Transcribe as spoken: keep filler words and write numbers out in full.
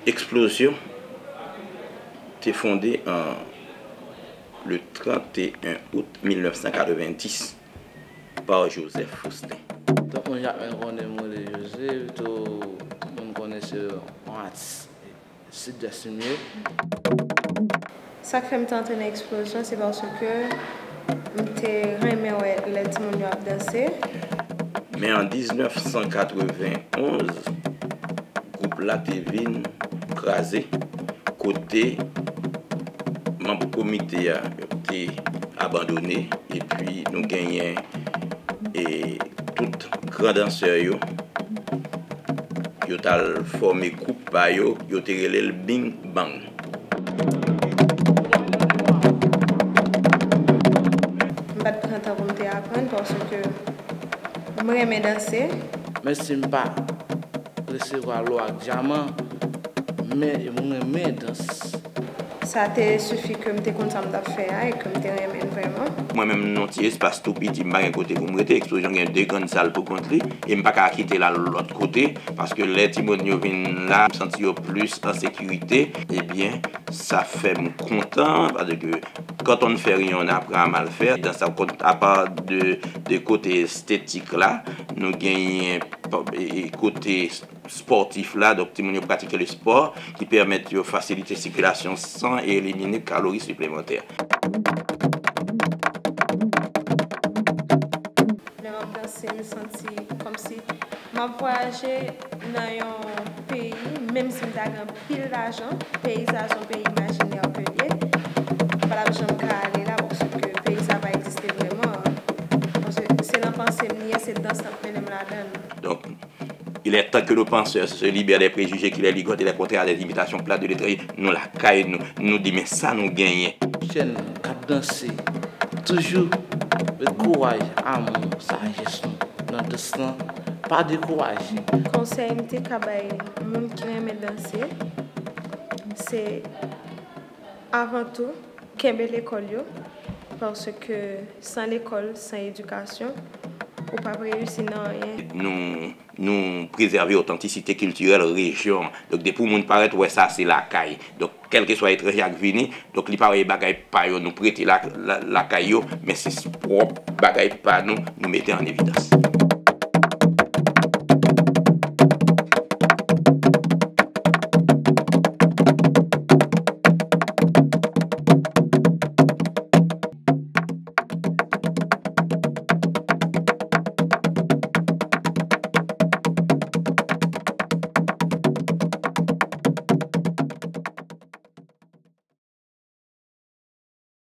Eksplozyon te fonde an le trente et un août mil neuf cent quatre-vingt-dix par Joseph Faustin. Tout moun Jakmèl konnen m rele Jose, pito tout moun konnen se yon atis Sidès m ye. Sa k fè m te antre nan eksplozyon, se paske m te renmen wè lè timoun yo ap danse. Men an diznèf san katrevenn onz, gwoup la te vin kraze, kote manm komite a te abandone, epi nou genyen, e, tout gran dansè yo, yo t al fòme gwoup pa yo, yo te rele l Bing Bang. M pa t pran tan pou m te aprann, paske m renmen danse. Menm si m pa resevwa lò ak dyaman, men m renmen dans. Sa te sifi ke m te konn sa m t ap fè a e ke m te renmen l vrèman. Mwen menm, nan ti espas tou piti, m pa gen kote pou m rete. Eksplozyon gen de grann sal pou kont li, e m pa ka kite l al lòt kote, paske lè timoun yo vin la, m santi yo plis an sekirite, ebyen, sa fè m kontan, paske quand on ne fait rien, on apprend à mal faire. Dans sa, apa de, de kote estetik la, nou genyen, e, e, kote spòtif la, donk timoun yo pratike le sport, ki pèmèt yo fasilite sikilasyon san e elimine kalori siplemantè. Lè m ap danse, m santi kòmsi m ap vwayaje nan yon peyi, menm si m ta gen anpil lajan, peyi sa a se yon peyi imajinè ke l ye. M pa t ap janm ka ale la, paske peyi sa a pa egziste vrèman. Paske se nan panse m li ye, se dans la k mennen m ladan l. Donc, il est temps que nos penseurs se libèrent des préjugés qui les ligotent et les contraires à des imitations plates de l'étranger. Nou lakay nou, nou di men sa nou genyen. Jèn k ap danse, toujou met kouraj, amou, sajès nou nan dans lan, pa dekouraje. Konsèy m te ka bay moun ki renmen danse, se avan tou, kenbe lekòl yo, paske san lekòl, san edikasyon, ou p ap reyisi nan anyen. Nou, nou prezève otantisite kiltirèl rejyon an. Donk, depi yon moun parèt, ou wè sa se lakay. Donk, kèlkeswa etranje ak vini, donk, li pa wè bagay pa yo nou prete la, la, lakay yo, men se pwòp bagay pa nou, nou mete an evidans.